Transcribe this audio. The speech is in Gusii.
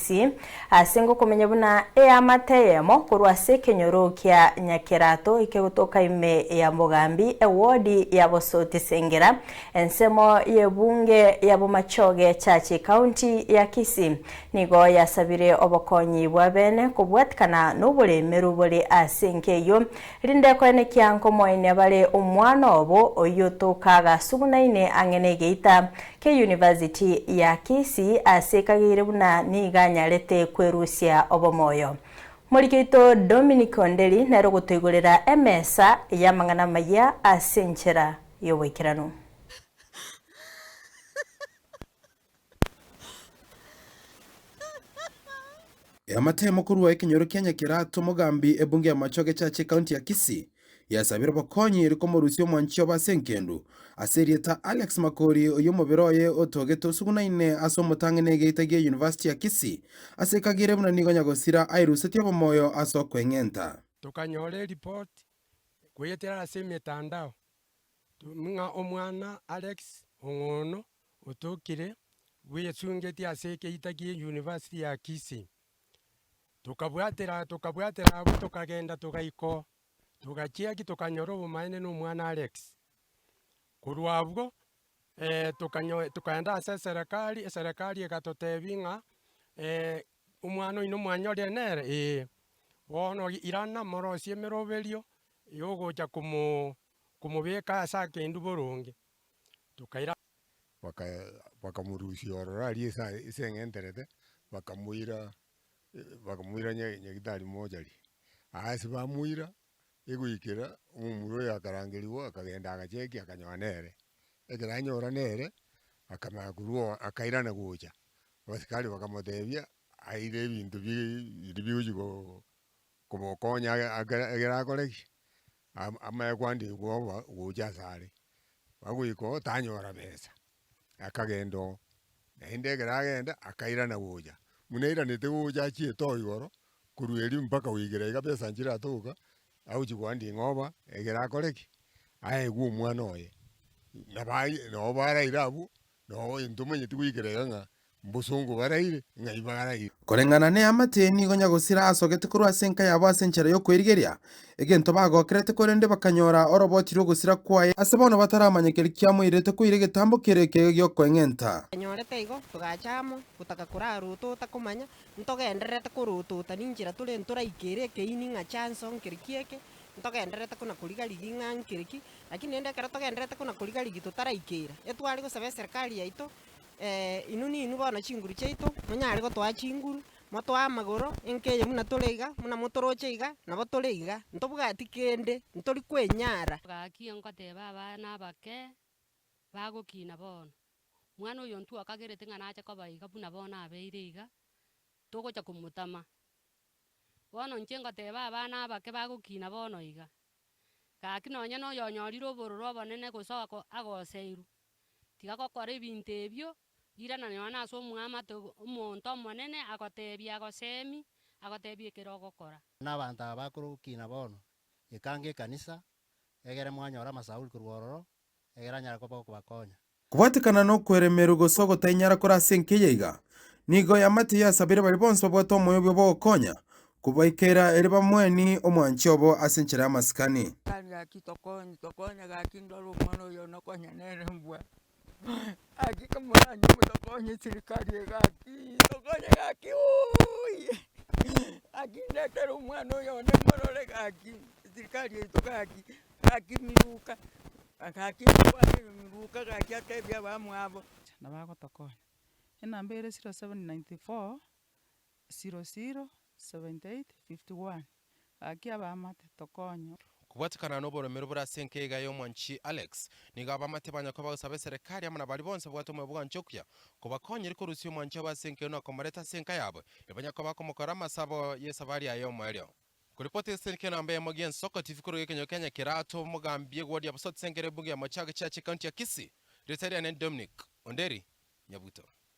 Kisii ase ngokomenya buna eamate eyemo korwa ase ekenyoro kia Nyakerato ekegotoka ime ya Mogambi ewodi ya Bosoti Sengera ensemo y'ebunge ya Bomachoge Chache ekaunti ya Kisii nigo yasabire obokonyi bwa bene kobwatikana noboremeru bore ase enka eyio Rinde koenekia nkomoenia bare omwana obo oyio toka agasugunaine ang'e negeita ki'University ya Kisii ase ekageire buna nigo anyarete kwerusia obomoyo. Moriki oito Dominic Onderi nere ogotoigorera emesa y'amang'ana amayia ase enchera y'oboikeranu. Eamate korwa ekenyoro kia Nyakerato omogambi ebunge ya Machoge Church ecounty ya Kisii yasabire obokonyi eri komorusia omwanchi obo ase enkendu ase erieta Alex Makori oyio omobere oye otogete osugunaine ase omotang'ani egeita gie University ya Kisii ase ekagere buna nigo nyagosira aerusetie obomoyo ase okweng'enta. Tokanyora eripoti goetera ase emetandao ng'a omwana Alex Ong'ono otokire bwesungeti ase ekeita gie University ya Kisii. Tokabwatera tokabwatera abwo tokagenda togaika oo, togachiaki tokanyora obomaene na omwana Alex. Korwa abwo tokanyo tokaenda ase eserekari, eserekari egatotebia ng'a omwana oino mwanyorire nere? Eeh. Bono irana morosie emeroberio ya ogocha komo komobeka ase akendu boronge. Tokaira. Baka bakamorusia ororo aria ase ase eng'enterete, bakamoira bakamoira nya nyagitari mochari. Ase bamoira, egoikera omomura oyo akarangeriwa akagenda agachekia akanyora nere. Ekero anyora nere, akamanya korwa oo akairana gocha, abasikari bakamotebia, aire ebinto bi biria bigochi ko komokonya age egere akore ki? Amanye kwandikwa oba gocha asare, bagoika oo tanyora besa, akagenda oo, naende ekero agenda akairana gocha, buna airanete gocha achiete oo igoro, korwa erio mpaka goikera iga besa nchiratoka, agochi koanding'a oba egere akore ki? Aegwe omwana oye, nabaye nabo baraire abwo, noo ntomanyeti goikera iga ng'a Mbosongo baraire, ng'ai baraire? Koreng'ana neamate nigo nyagosira asogete korwa ase enka yabo ase enchera y'okwerigeria, egento bagokerete korende bakanyora oroboti rw'ogosira kwaye ase bono bataramanya keria kiamoirete koira egetambo kere ekege gi'okoeng'enta. Anyorete igo, togacha amo, gotaka korarotota komanya, ntogendererete korotota ninchera tore ntoraikere ekeini ng'a chanso nkere ki eke, ntogendererete kona koriga rigi ng'a nkere ki, lakini rende ekero togendererete kona koriga rigi totaraikera, etware gosaba eserikari yaito. Inwe ninwe bono chinguru chiaito, monyare gotoa chinguru, motoe amagoro, enka eye buna tore iga, buna motoroche iga, nabo tore iga, ntobwati kende, ntori kwenyara. Gaki ngoteba abana abake bagokina bono, mwana oyo intwe okagerete ng'a nache koba iga buna bono abeire iga, togocha komotama. Bono inche ngoteba abana abake bagokina bono iga, gaki nonye na oyo onyorire obororo obonene gose oko agoseirwe, Tiga gokora ebinto ebio, irana nonya nase omoamate omonto omonene agotebie agosemi, agotebie ekere ogokora. Buna abanto aba bakorokina bono, ekange ekanisa, egere mwanyore amasauri korwa ororo, egere anyare koba okobakonya. Kobwatekana nokweremerwa gose ogotainyara kore ase enka eye iga, nigo eamate yasabire baria bonsi babwate omoyo obuya bw'ogokonya, kobaikera erio bamoenie omwanchi obo ase enchera y'amasikani. Kare gaki tokonye, tokonye gaki ndore omwana oyo one konya nere mbwa. Gaki komoranywe motokonye serikali eye gaki, tokonye gaki ooii, gaki ndetere omwana oyo one morore gaki, serikali yaito gaki, gaki miruka, gaki nkwane miruka gaki atebie abamwabo. Nabo agotokonya. Enamba ere 0794 00 78 51. Gaki abaamate, tokonye. Kobwatekana noboromero bore ase enka iga y'omwanchi Alex, nigo abamate banyakwa bagosaba eserekari amo na baria bonsi babwate omoyo bw'ogwancha okuya, kobakonya korusia omwanchi obo ase enka eye na komoreta ase enka yabo, erio banyakwa bakomokora amasabo y'esabari aye y'omoerio. Koripoti ase enka enamba eyemo gi'ensoko TV korwa ekenyoro kia Nyakerato, omogambi eward ya Bosoti Sengera ebunge ya Machakos Church ecounty ya Kisii, rieta riane Dominic Onderi Nyabuto.